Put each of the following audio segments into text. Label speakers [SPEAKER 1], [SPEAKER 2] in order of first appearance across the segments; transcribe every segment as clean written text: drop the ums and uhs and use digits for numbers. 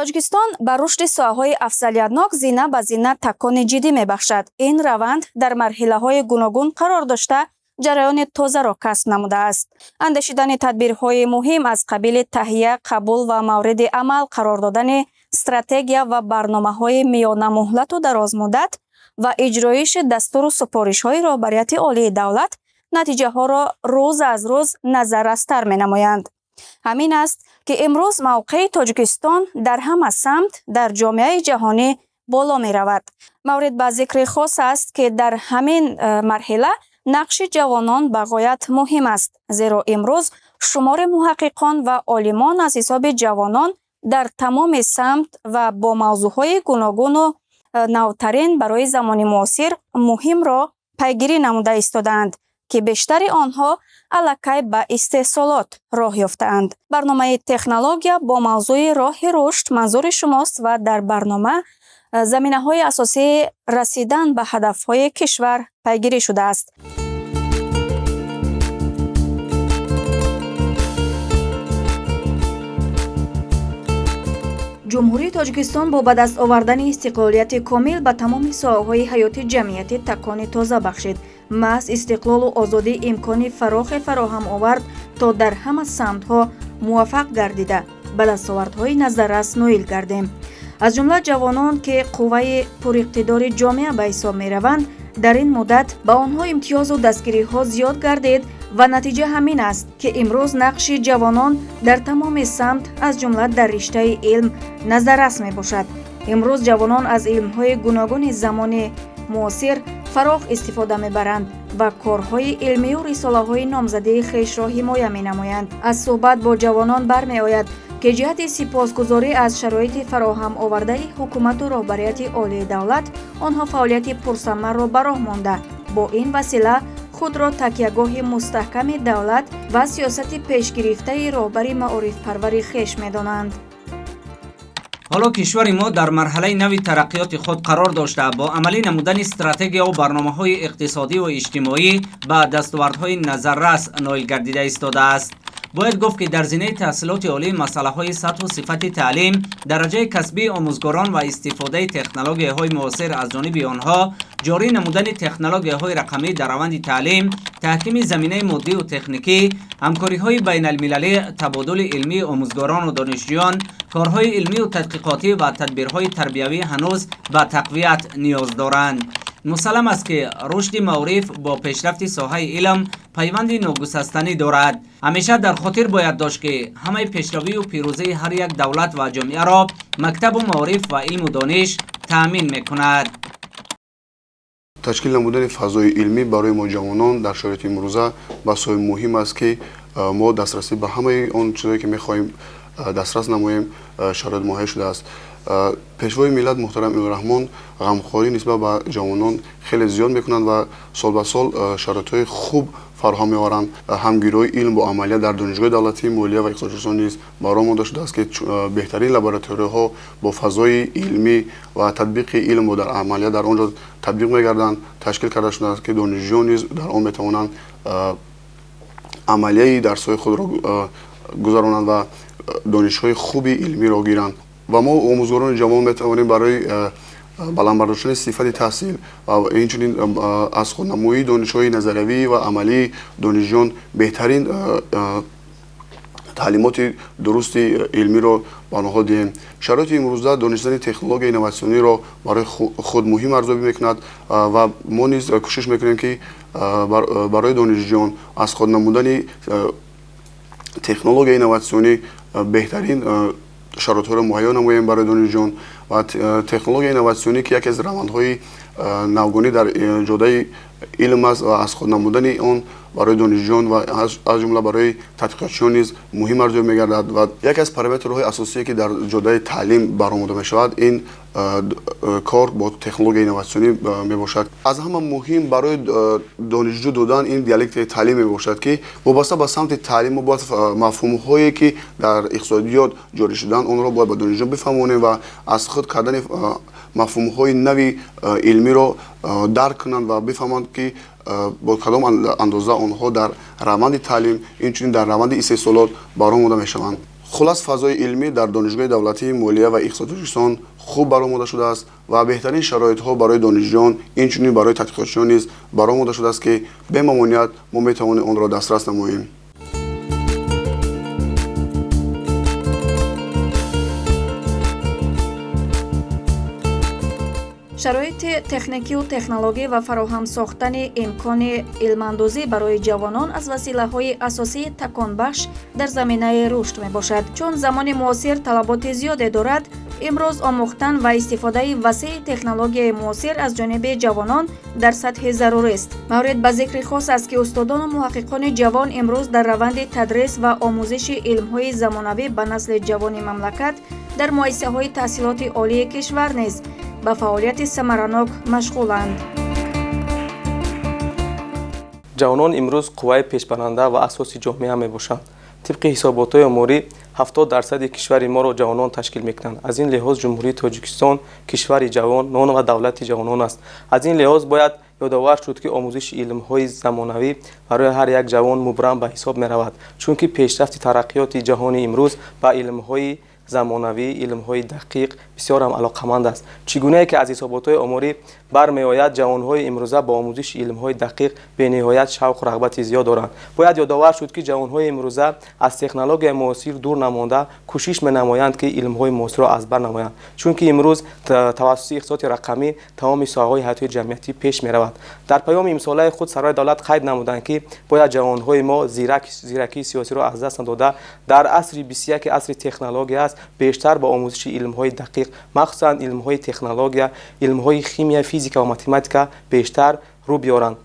[SPEAKER 1] Тоҷикистон ба рушди соҳаҳои афзалиятнок зина ба зина такони ҷиддӣ мебахшад. Ин раванд дар марҳилаҳои гуногун қарор дошта, ҷараёни тозаро касб намудааст. Андешидани тадбирҳои муҳим аз қабили таҳия, қабул ва мавриди амал қарор додани стратегия ва барномаҳои миёнамуҳлату дарозмуддат ва иҷроиши дастуру супоришҳои роҳбарияти олии давлат натиҷаҳоро рӯз аз рӯз назаррастар менамоянд. Ҳамин аст, ки имрӯз мавқеи Тоҷикистон дар ҳама самт дар ҷомеаи ҷаҳонӣ боло меравад. Маврид ба зикри хос аст, ки дар ҳамин марҳила нақши ҷавонон ба ғоят муҳим аст, зеро имрӯз шумори муҳаққиқон ва олимон аз ҳисоби ҷавонон дар тамоми самт ва бо мавзӯъҳои гуногуну навтарин барои замони муосир муҳимро пайгирӣ намуда истодаанд, ки бештари онҳо аллакай ба истеҳсолот роҳ ёфтаанд. Барномаи технология бо мавзӯи роҳи рушд манзури шумост ва дар барнома заминаҳои асосии расидан ба ҳадафҳои кишвар пайгирӣ шудааст.
[SPEAKER 2] Ҷумҳурии Тоҷикистон бо ба даст овардани истиқлолияти комил ба тамоми соҳаҳои ҳаёти ҷамъиятӣ такони тоза бахшид. Маҳз истиқлолу озодӣ имкони фарохе фароҳам овард, то дар ҳама самтҳо муваффақ гардида, ба дастовардҳои назаррас ноил гардем. Аз ҷумла ҷавонон, ки қувваи пуриқтидори ҷомеа ба ҳисоб мераванд, дар ин муддат ба онҳо имтиёзу дастгириҳо зиёд гардид ва натиҷа ҳамин аст, ки имрӯз нақши ҷавонон дар тамоми самт, аз ҷумла дар риштаи илм, назаррас мебошад. Имрӯз ҷавонон аз илмҳои гуногуни замони муосир фарох истифода мебаранд ва корҳои илмию рисолаҳои номзадии хешро ҳимоя менамоянд. Аз суҳбат бо ҷавонон бармеояд, ки ҷиҳати сипосгузорӣ аз шароити фароҳам овардаи ҳукумату роҳбарияти олии давлат онҳо фаъолияти пурсамарро ба роҳ монда, бо ин васила худро такягоҳи мустаҳками давлат ва сиёсати пешгирифтаи роҳбари маорифпарвари хеш медонанд.
[SPEAKER 3] Ҳоло кишвари мо дар марҳалаи нави тараққиёти худ қарор дошта, бо амалӣ намудани стратегияву барномаҳои иқтисодиву иҷтимоӣ ба дастовардҳои назаррас ноил гардида истодааст. Бояд гуфт, ки дар зинаи таҳсилоти олӣ масъалаҳои сатҳу сифати таълим, дараҷаи касбии омӯзгорон ва истифодаи технологияҳои муосир аз ҷониби онҳо, ҷорӣ намудани технологияҳои рақамӣ дар раванди таълим, таҳкими заминаи моддию техникӣ, ҳамкориҳои байналмилалӣ, табодули илмии омӯзгорону донишҷӯён, корҳои илмию тадқиқотӣ ва тадбирҳои тарбиявӣ ҳанӯз ба тақвият ниёз доранд. Мусаллам аст, ки рушди маориф бо пешрафти соҳаи илм пайванди ногусастанӣ дорад. Ҳамеша дар хотир бояд дошт, ки ҳамаи пешравию пирӯзии ҳар як давлат ва ҷомеаро мактабу маориф ва илму дониш таъмин мекунад.
[SPEAKER 4] Ташкил намудани фазои илмӣ барои мо ҷавонон дар шароити имрӯза басои муҳим аст, ки мо дастрасӣ ба ҳамаи он чизое, ки мехоҳем, дастрас намоем, шароит муҳайё шудааст. Пешвои миллат муҳтарам Эмомалӣ Раҳмон ғамхорӣ нисбат ба ҷавонон хеле зиёд мекунанд ва сол ба сол шароитҳои хуб фароҳам меоваранд. Ҳамгироии илм бо амалият дар Донишгоҳи давлатии молия ва иқтисодшиносон низ ба роҳ монда шудааст, ки беҳтарин лабораторияҳо бо фазои илмӣ ва татбиқи илм дар амалият дар он ҷо татбиқ мегарданд, ташкил карда шудааст, ки донишҷӯён низ дар он метавонанд амалияи дарсҳои худро гузаронанд ва донишҳои хуби илмиро гиранд. Ва мо, омӯзгорони ҷавон, метавонем барои баланд бардоштани сифати таҳсил ва инчунин аз худнамоии донишҳои назариявӣ ва амалии донишҷӯён беҳтарин таълимоти дурусти илмиро ба онҳо диҳем. Шароити имрӯза донистани технологияи инноватсиониро барои худ муҳим арзёбӣ мекунад ва мо низ кӯшиш мекунем, ки барои донишҷӯён аз худ намудани технологияи инноватсионӣ беҳтарин шароитҳоро муҳайё намоем барои донишҷӯён. Ва технологияи инноватсионӣ, ки яке аз равандҳои навгонӣ дар ҷодаи илм аст ва аз худ намудани он барои донишҷӯён ва аз ҷумла барои тадқиқотчиён низ муҳим арзёбӣ мегардад. Ва яке аз параметрҳои асосие, ки дар ҷодаи таълим баромада мешавад, ин кор бо технологияи инноватсионӣ мебошад. Аз ҳама муҳим барои донишҷӯ додан ин диалектикаи таълим мебошад, ки вобаста ба самти таълим мо бояд мафҳумҳое, ки дар иқтисодиёт ҷорӣ шуданд, онро бояд ба донишҷӯ бифаҳмонем ва аз худ кардани мафҳумҳои нави илмиро дарк кунанд ва бифаҳманд, ки бо кадом андоза онҳо дар раванди таълим, инчунин дар раванди истеҳсолот ба роҳ монда мешаванд. Хулас, фазои илмӣ дар Донишгоҳи давлатии молия ва иқтисоди Тоҷикистон хуб баромода шудааст ва беҳтарин шароитҳо барои донишҷӯён, инчунин барои тадқиқотчиён низ баромода шудааст, ки бемамоният мо метавонем онро дастрас намоем.
[SPEAKER 2] Шароити техникию технологӣ ва фароҳам сохтани имкони илмандӯзӣ барои ҷавонон аз василаҳои асосии таконбахш дар заминаи рушд мебошад. Чун замони муосир талаботи зиёде дорад, имрӯз омӯхтан ва истифодаи васеи технологияи муосир аз ҷониби ҷавонон дар сатҳи зарурист. Маврид ба зикри хос аст, ки устодону муҳаққиқони ҷавон имрӯз дар раванди тадрис ва омӯзиши илмҳои замонавӣ ба насли ҷавони мамлакат дар муассисаҳои таҳсилоти олии кишвар низ ба фаъолияти самаранок машғуланд.
[SPEAKER 5] Ҷавонон имрӯз қувваи пешбаранда ва асоси ҷомеа мебошанд. Тибқи ҳисоботҳои оморӣ, 70% кишвари моро ҷавонон ташкил мекунанд. Аз ин лиҳоз Ҷумҳурии Тоҷикистон кишвари ҷавонон ва давлати ҷавонон аст. Аз ин лиҳоз бояд ёдовар шуд, ки омӯзиши илмҳои замонавӣ барои ҳар як ҷавон мубрам ба ҳисоб меравад, чунки пешрафти тараққиёти ҷаҳони имрӯз ба илмҳои замонавӣ, илмҳои дақиқ бисёр ҳам алоқаманд аст. Чӣ гунае ки аз ҳисоботҳои оморӣ бармеояд, ҷавонҳои имрӯза ба омӯзиши илмҳои дақиқ бениҳоят шавқу рағбати зиёд доранд. Бояд ёдовар шуд, ки ҷавонҳои имрӯза аз технологияи муосир дур намонда, кӯшиш менамоянд, ки илмҳои муосирро аз бар намоянд, чунки имрӯз тавассути иқтисоди рақамӣ тамоми соҳаҳои ҳаёти ҷамъиятӣ пеш меравад. Дар паёми имсолаи худ сарвари давлат қайд намуданд, ки бояд ҷавонҳои мо зиракии сиёсиро аз даст надода, дар асри 21, асри технология аст, бештар ба омӯзиши илмҳои дақиқ, махсусан илмҳои технология, илмҳои химия, физика ва математика бештар рӯ биёранд.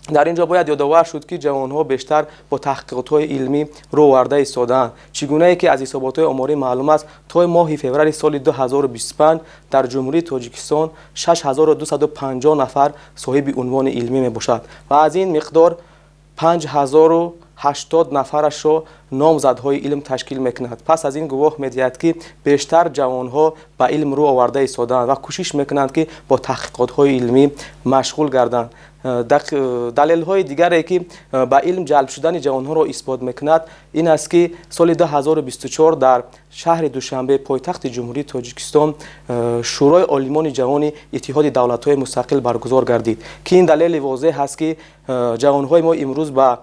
[SPEAKER 5] Дар ин ҷо бояд ёдовар шуд, ки ҷавонҳо бештар бо таҳқиқотҳои илмӣ рӯ оварда истодаанд. Чӣ гунае ки аз ҳисоботҳои оморӣ маълум аст, то моҳи феврали соли 2025 дар Ҷумҳурии Тоҷикистон 6250 нафар соҳиби унвони илмӣ мебошад ва аз ин миқдор 5080 нафарашро номзадҳои илм ташкил мекунад. Пас аз ин гувоҳ медиҳад, ки бештар ҷавонҳо ба илм рӯ оварда истодаанд ва кӯшиш мекунанд, ки бо таҳқиқотҳои илмӣ машғул гарданд. Далелҳои дигаре, ки ба илм ҷалб шудани ҷавонҳоро исбот мекунад, ин аст, ки соли 2024 дар шаҳри Душанбе, пойтахти Ҷумҳурии Тоҷикистон, Шӯрои олимони ҷавони Иттиҳоди давлатҳои мустақил баргузор гардид, ки ин далели возеҳ аст, ки ҷавонҳои мо имрӯз ба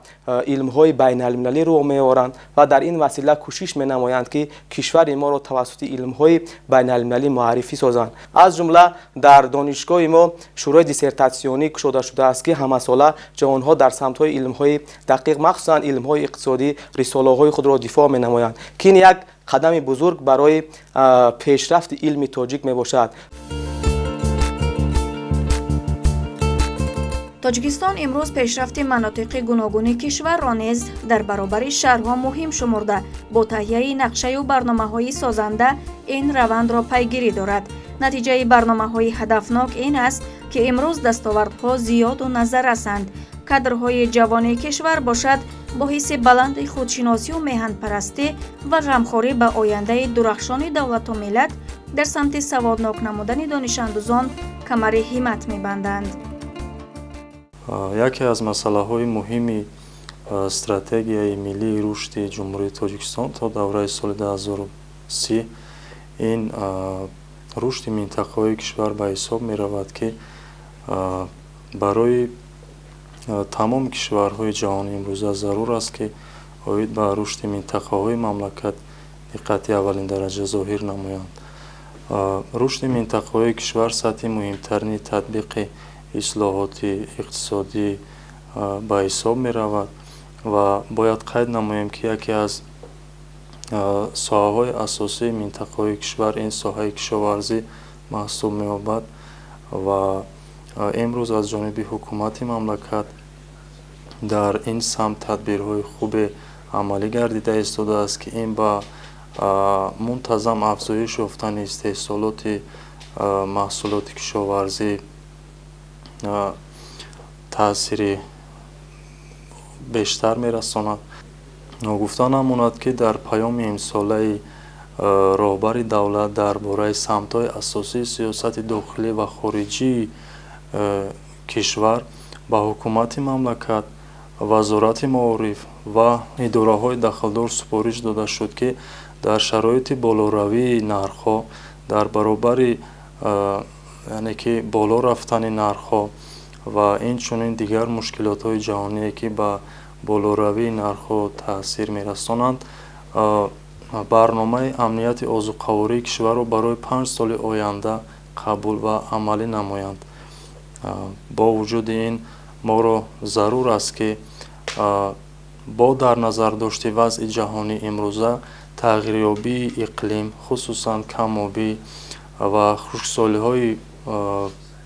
[SPEAKER 5] илмҳои байналмилалӣ рӯ меоранд ва дар ин васила кӯшиш менамоянд, ки кишвари моро тавассути илмҳои байналмилалӣ муаррифӣ созанд. Аз ҷумла дар донишгоҳи мо шӯрои диссертатсионӣ кушода шудааст, ки ҳамасола ҷавонҳо дар самтҳои илмҳои дақиқ, махсусан илмҳои иқтисодӣ, рисолаҳои худро дифоъ менамоянд, ки ин як қадами бузург барои пешрафти илми тоҷик мебошад.
[SPEAKER 2] Тоҷикистон имрӯз пешрафти манотиқи гуногуни кишварро низ дар баробари шаҳрҳо муҳим шумурда, бо таҳияи нақшаю барномаҳои созанда ин равандро пайгирӣ дорад. Натиҷаи барномаҳои ҳадафнок ин аст, ки имрӯз дастовардҳо зиёду назаррасанд. Кадрҳои ҷавони кишвар бошад, бо ҳисси баланди худшиносию меҳанпарастӣ ва ғамхорӣ ба ояндаи дурахшони давлату миллат дар самти саводнок намудани донишандӯзон камари ҳиммат мебанданд.
[SPEAKER 6] Яке аз масъалаҳои муҳими стратегияи миллии рушди Ҷумҳурии Тоҷикистон то давраи соли 2030 ин рушди минтақаҳои кишвар ба ҳисоб меравад, ки барои тамоми кишварҳои ҷаҳони имрӯза зарур аст, ки оид ба рушди минтақаҳои мамлакат диққати аввалиндараҷа зоҳир намоянд. Рушди минтақаҳои кишвар сатҳи муҳимтарини татбиқи ислоҳоти иқтисодӣ ба ҳисоб меравад ва бояд қайд намоем, ки яке аз соҳаҳои асосии минтақаҳои кишвар ин соҳаи кишоварзӣ маҳсуб меёбад ва имрӯз аз ҷониби ҳукумати мамлакат дар ин самт тадбирҳои хубе амалӣ гардида истодааст, ки ин ба мунтазам афзоиш ёфтани истеҳсолоти маҳсулоти кишоварзӣ таъсири бештар мерасонад. Ногуфта намонад, ки дар паёми имсолаи роҳбари давлат дар бораи самтҳои асосии сиёсати дохилӣ ва хориҷии кишвар ба ҳукумати мамлакат, Вазорати маориф Ва идораҳои дахлдор супориш дода шуд, ки дар шароити болоравии нархҳо, дар баробари, яъне ки боло рафтани нархҳо ва инчунин дигар мушкилотҳои ҷаҳоние, ки ба болоравии нархҳо таъсир мерасонанд, барномаи амнияти озуқавории кишварро барои 5 соли оянда қабул ва амалӣ намоянд. Бо вуҷуди ин моро зарур аст, ки бо дар назардошти вазъи ҷаҳонии имрӯза, тағйирёбии иқлим, хусусан камобӣ ва хушксолиҳои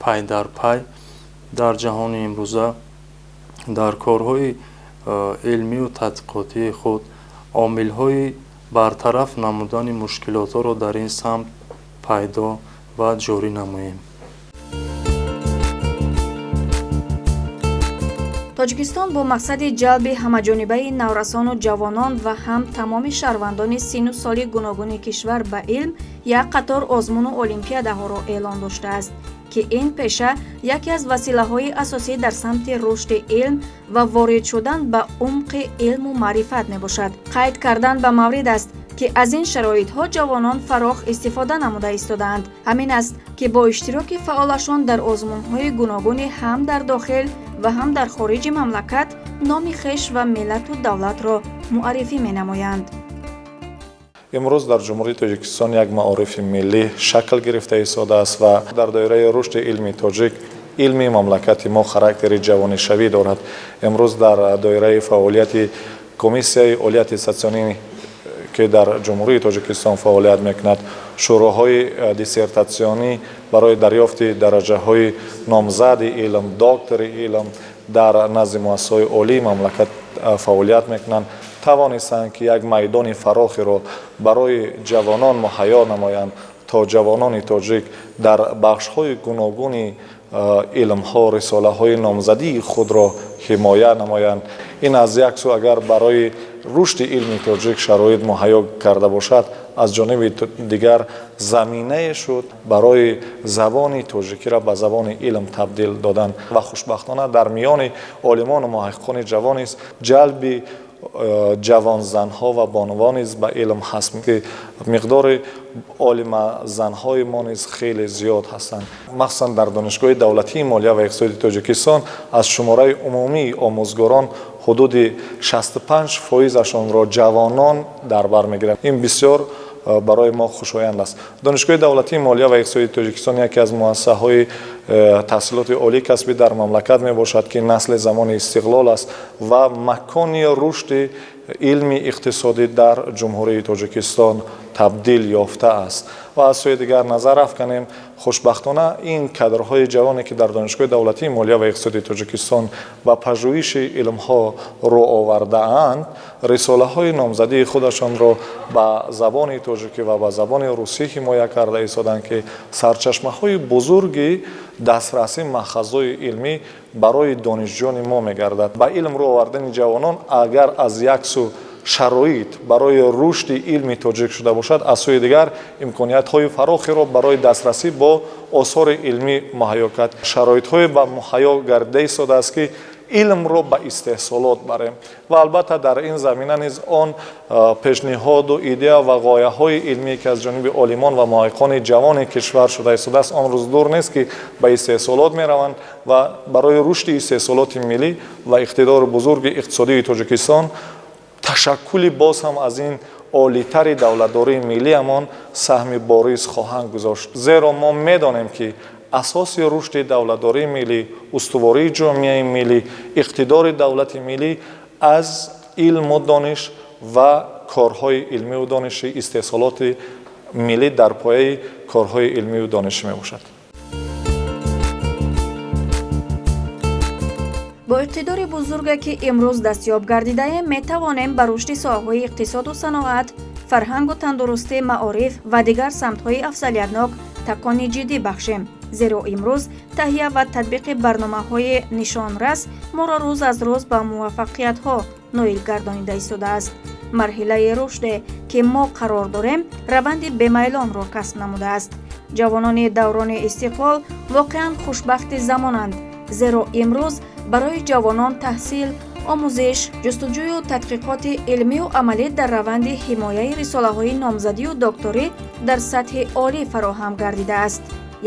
[SPEAKER 6] пай дар пай дар ҷаҳони имрӯза, дар корҳои илмию тадқиқотии худ омилҳои бартараф намудани мушкилотҳоро дар ин самт пайдо ва ҷорӣ намоем.
[SPEAKER 2] Тоҷикистон бо мақсади ҷалби ҳамаҷонибаи наврасону ҷавонон ва ҳам тамоми шаҳрвандони сину соли гуногуни кишвар ба илм як қатор озмуну олимпиадаҳоро эълон доштааст, ки ин пеша яке аз василаҳои асосӣ дар самти рушди илм ва ворид шудан ба умқи илму маърифат мебошад. Қайд кардан ба маврид аст, ки аз ин шароитҳо ҷавонон фарох истифода намуда истодаанд. Ҳамин аст, ки бо иштироки фаъолашон дар озмунҳои гуногуни ҳам дар дохил ва ҳам дар хориҷи мамлакат номи хеш ва миллату давлатро муаррифӣ менамоянд.
[SPEAKER 7] Имрӯз дар Ҷумҳурии Тоҷикистон як маорифи миллӣ шакл гирифта истодааст ва дар доираи рушди илми тоҷик илми мамлакати мо характери ҷавонишавӣ дорад. Имрӯз дар доираи фаъолияти Комиссияи олии аттестатсионӣ, ки дар Ҷумҳурии Тоҷикистон фаъолият мекунад, шӯроҳои диссертатсионӣ барои дарёфти дараҷаҳои номзади илм, доктори илм дар назди муассисаҳои олии мамлакат фаъолият мекунанд, тавонистанд, ки як майдони фарохеро барои ҷавонон муҳайё намоянд, то ҷавонони тоҷик дар бахшҳои гуногуни илмҳо рисолаҳои номзадии худро ҳимоя намоянд. Ин аз як сӯ агар барои рушди илми тоҷик шароит муҳайё карда бошад, аз ҷониби дигар заминае шуд барои забони тоҷикиро ба забони илм табдил додан. Ва хушбахтона дар миёни олимону муҳаққиқони ҷавон низ ҷалби ҷавонзанҳо ва бонувон низ ба илм ҳаст, ки миқдори олимазанҳои мо низ хеле зиёд ҳастанд. Махсусан дар Донишгоҳи давлатии молия ва иқтисоди Тоҷикистон аз шумораи умумии омӯзгорон ҳудуди 65 фоизашонро ҷавонон дар бар мегиранд. Ин бисёр барои мо хушоянд аст. Донишгоҳи давлатии молия ва иқтисоди Тоҷикистон яке аз муассисаҳои таҳсилоти олии касбӣ дар мамлакат мебошад, ки насли замони истиқлол аст ва макони рушди илми иқтисодӣ дар Ҷумҳурии Тоҷикистон табдил ёфтааст. Ва аз сӯи дигар назар афканем, хушбахтона ин кадрҳои ҷавоне, ки дар Донишгоҳи давлатии молия ва иқтисоди Тоҷикистон ба пажӯҳиши илмҳо рӯ овардаанд, рисолаҳои номзадии худашонро ба забони тоҷикӣ ва ба забони русӣ ҳимоя карда истоданд, ки сарчашмаҳои бузурги дастрасӣ маъхазҳои илмӣ барои донишҷӯёни мо мегардад. Ба илм рӯ овардани ҷавонон агар аз як сӯ шароит барои рушди илми тоҷик шуда бошад, аз сӯи дигар имкониятҳои фарохеро барои дастрасӣ бо осори илмӣ муҳайё кард. Шароитҳое ба муҳайё гардида истодааст, ки илмро ба истеҳсолот барем. Ва албатта дар ин замина низ он пешниҳоду идея ва ғояҳои илмие, ки аз ҷониби олимон ва муҳаққиқони ҷавони кишвар шуда истодааст, он рӯз дур нест, ки ба истеҳсолот мераванд ва барои рушди истеҳсолоти миллӣ ва иқтидори бузурги иқтисодии Тоҷикистон ташаккули боз ҳам аз ин олитари давлатдории миллиамон саҳми бориз хоҳанд гузошт. Зеро мо медонем, ки асоси рушди давлатдории миллӣ, устувории ҷомеаи миллӣ, иқтидори давлати миллӣ аз илму дониш ва корҳои илмию донишӣ, истеҳсолоти миллӣ дар пояи корҳои илмию донишӣ мебошад.
[SPEAKER 2] Бо иқтидори бузурге, ки имрӯз дастёб гардидаем, метавонем ба рушди соҳаҳои иқтисоду саноат, фарҳангу тандурустӣ, маориф ва дигар самтҳои афзалиятнок такони ҷиддӣ бахшем, зеро имрӯз таҳия ва татбиқи барномаҳои нишонрас моро рӯз аз рӯз ба муваффақиятҳо ноил гардонида истодааст. Марҳилаи рушде, ки мо қарор дорем, раванди бемайлонро касб намудааст. Ҷавонони даврони истиқлол воқеан хушбахти замонанд, зеро имрӯз барои ҷавонон таҳсил, Омӯзиш, ҷустуҷӯю тадқиқоти илмию амалӣ дар раванди ҳимояи рисолаҳои номзадию докторӣ дар сатҳи олӣ фароҳам гардидааст.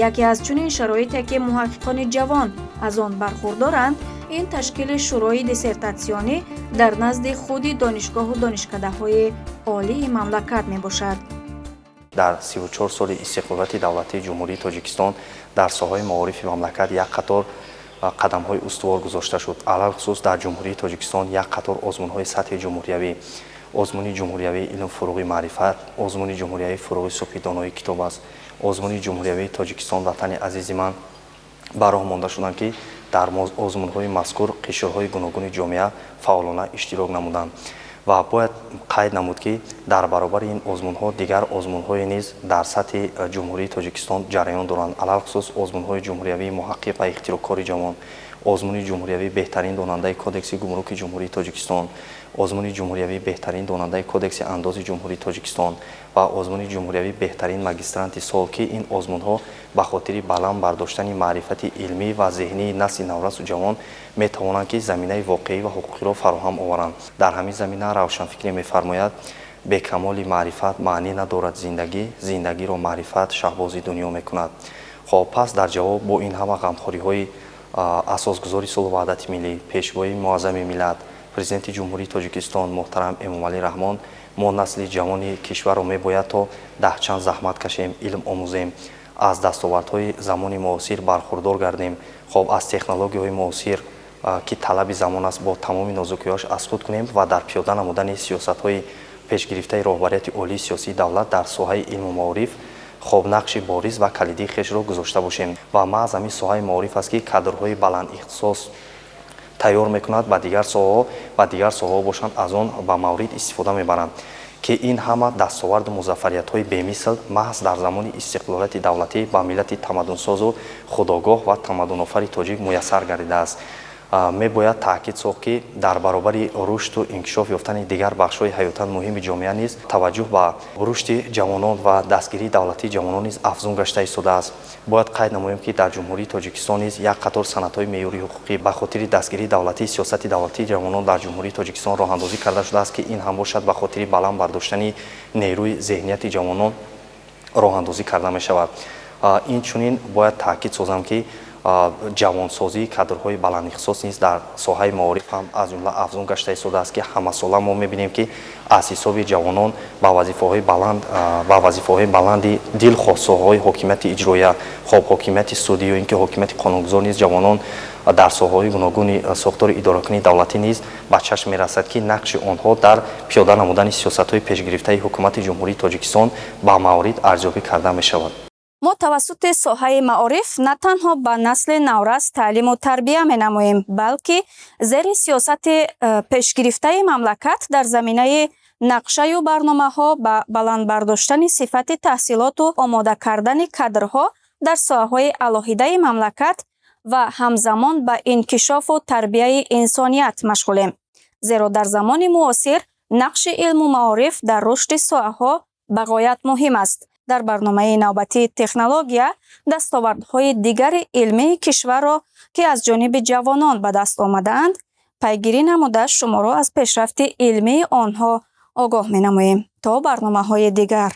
[SPEAKER 2] Яке аз чунин шароите, ки муҳаққиқони ҷавон аз он бархурдоранд, ин ташкили шӯрои диссертатсионӣ дар назди худи донишгоҳу донишкадаҳои олии мамлакат мебошад.
[SPEAKER 8] Дар 34 соли истиқлолияти давлатии Ҷумҳурии Тоҷикистон дар соҳаи маорифи мамлакат як қатор қадамҳои устувор гузошта шуд. Алалхусус, дар Ҷумҳурии Тоҷикистон як қатор озмунҳои сатҳи ҷумҳуриявӣ: озмуни ҷумҳуриявии «Илм фурӯғи маърифат», озмуни ҷумҳуриявии «Фурӯғи субҳи донои китоб аст», озмуни ҷумҳуриявии «Тоҷикистон ватани азизи ман» ба роҳ монда шуданд, ки дар озмунҳои мазкур қишрҳои гуногуни ҷомеа фаъолона иштирок намуданд. Ва бояд қайд намуд, ки дар баробари ин озмунҳо дигар озмунҳое низ дар сатҳи Ҷумҳурии Тоҷикистон ҷараён доранд. Алалхусус, озмунҳои ҷумҳуриявии «Муҳаққиқ ва ихтироъкори ҷавон», озмуни ҷумҳуриявии «Беҳтарин донандаи Кодекси гумруки Ҷумҳурии Тоҷикистон», озмуни ҷумҳуриявии «Беҳтарин донандаи Кодекси андози Ҷумҳурии Тоҷикистон» ва озмуни ҷумҳуриявии «Беҳтарин магистранти сол», ки ин озмунҳо ба хотири баланд бардоштани маърифати илмӣ ва зеҳнии насли наврасу ҷавон метавонанд, ки заминаи воқеӣ ва ҳуқуқиро фароҳам оваранд. Дар ҳамин замина равшанфикре мефармояд: «Бекамоли маърифат маънӣ надорад зиндагӣ, зиндагиро маърифат шаҳбози дунё мекунад». Хоб, пас дар ҷавоб бо ин ҳама ғамхориҳои асосгузори сулҳу ваҳдати миллӣ, пешвои муаззами миллат, Президенти Ҷумҳурии Тоҷикистон муҳтарам Эмомалӣ Раҳмон, мо насли ҷавони кишварро мебояд то даҳчанд заҳмат кашем, илм омӯзем, аз дастовардҳои замони муосир бархурдор гардем, хоб, аз технологияҳои муосир, ки талаби замон аст, бо тамоми нозукиҳояш аз худ кунем ва дар пиёда намудани сиёсатҳои пешгирифтаи роҳбарияти олии сиёсии давлат дар соҳаи илму маориф, хоб, нақши бориз ва калидии хешро гузошта бошем. Ва маҳз ҳамин соҳаи маориф аст, ки кадрҳои баландихтисос тайёр мекунад ба дигар соҳаҳо ва дигар соҳаҳо бошанд, аз он ба маврид истифода мебаранд, ки ин ҳама дастоварду музаффариятҳои бемисл маҳз дар замони истиқлолияти давлатӣ ба миллати тамаддунсозу худогоҳ ва тамаддунофари тоҷик муяссар гардидааст. Мебояд таъкид сохт, ки дар баробари рушду инкишоф ёфтани дигар бахшҳои ҳаётан муҳими ҷомеа низ таваҷҷӯҳ ба рушди ҷавонон ва дастгирии давлатии ҷавонон низ афзун гашта истодааст. Бояд қайд намоем, ки дар Ҷумҳурии Тоҷикистон низ як қатор санадҳои меъёрии ҳуқуқӣ ба хотири дастгирии давлатии сиёсати давлатии ҷавонон дар Ҷумҳурии Тоҷикистон роҳандозӣ карда шудааст, ки ин ҳам бошад, ба хотири баланд бардоштани нерӯи зеҳнияти ҷавонон роҳандозӣ карда мешавад. Инчунин бояд таъкид созам, ки ҷавонсозии кадрҳои баландихтисос низ дар соҳаи маориф ҳам аз ҷумла афзун гашта истодааст, ки ҳамасола мо мебинем, ки аз ҳисоби ҷавонон ба вазифаҳои баланди дилхоҳ соҳаҳои ҳокимияти иҷроия, хоб, ҳокимияти судӣ ё ин ки ҳокимияти қонунгузор низ ҷавонон дар соҳаҳои гуногуни сохтори идоракунии давлатӣ низ ба чашм мерасад, ки нақши онҳо дар пиёда намудани сиёсатҳои пешгирифтаи Ҳукумати Ҷумҳурии Тоҷикистон ба маврид арзёбӣ карда мешавад.
[SPEAKER 1] Мо тавассути соҳаи маориф на танҳо ба насли наврас таълиму тарбия менамоем, балки зери сиёсати пешгирифтаи мамлакат дар заминаи нақшаю барномаҳо ба баланд бардоштани сифати таҳсилоту омода кардани кадрҳо дар соҳаҳои алоҳидаи мамлакат ва ҳамзамон ба инкишофу тарбияи инсоният машғулем. Зеро дар замони муосир нақши илму маориф дар рушди соҳаҳо бағоят муҳим аст. Дар барномаи навбатии «Технология» дастовардҳои дигари илмии кишварро, ки аз ҷониби ҷавонон ба даст омадаанд, пайгирӣ намуда, шуморо аз пешрафти илмии онҳо огоҳ менамоем. То барномаҳои дигар.